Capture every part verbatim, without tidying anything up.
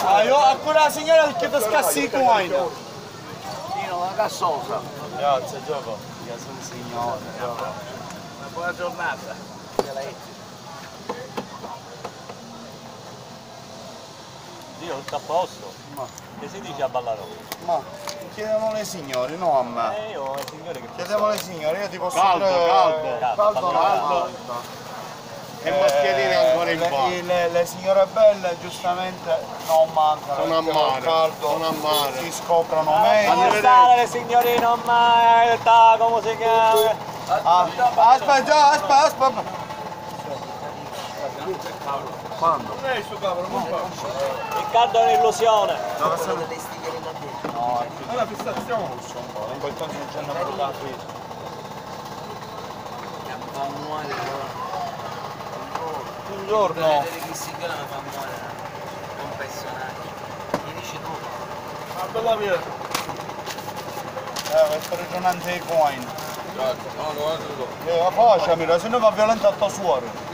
Ah, io ancora la signora che ti scassi i coin. Sì, non la cassosa. Grazie, Gioco. Io sono un signore. Una buona giornata. Dio, tutto a posto? Ma che si dice a Ballarò? Ma chiediamo alle signore, no a me. Eh, io, le signore che... Chiediamo alle signore, io ti posso... Caldo, dire... Caldo, caldo, caldo. E mascherine ancora in... Le, le, le signore belle giustamente non mancano. Sono a mare, caldo, sono a mare. Si scoprono meglio. Lasciare le signorine ormai, come si chiama? Ah, aspetta, aspetta, aspetta. Quando? Riccardo è un'illusione. No, no, è una fissazione. Non puoi tanto non c'è una fotografia. Fa muore, allora. Un giorno. Vedere chi si chiama fa muore, un personaggio. Mi dici tu. Una bella via. Eh, questo ragionante dei coin. Grazie. No, no, no, no. Eh, la faccia, mira, se no fa violento a tua suora.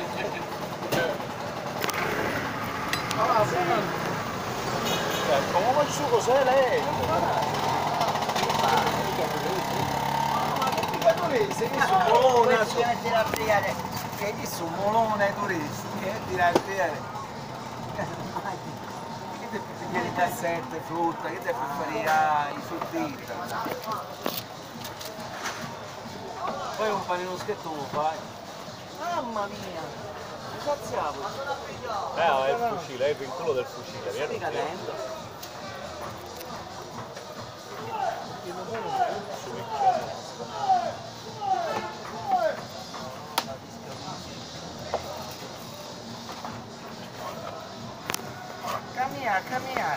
Ecco, ma questo cos'è lei? Ma che turisti, che turisti? Che turisti? Che turisti? Che turisti? Che turisti? Che turisti? Che ti pigghiari cassette, frutta, che ti pigghiari i sudditi? Poi un panino schietto lo fai. Mamma mia! Mi saziavo! Eh, è il fucile, è il vinculo del fucile, vero? Stai cadendo. Come here, come here.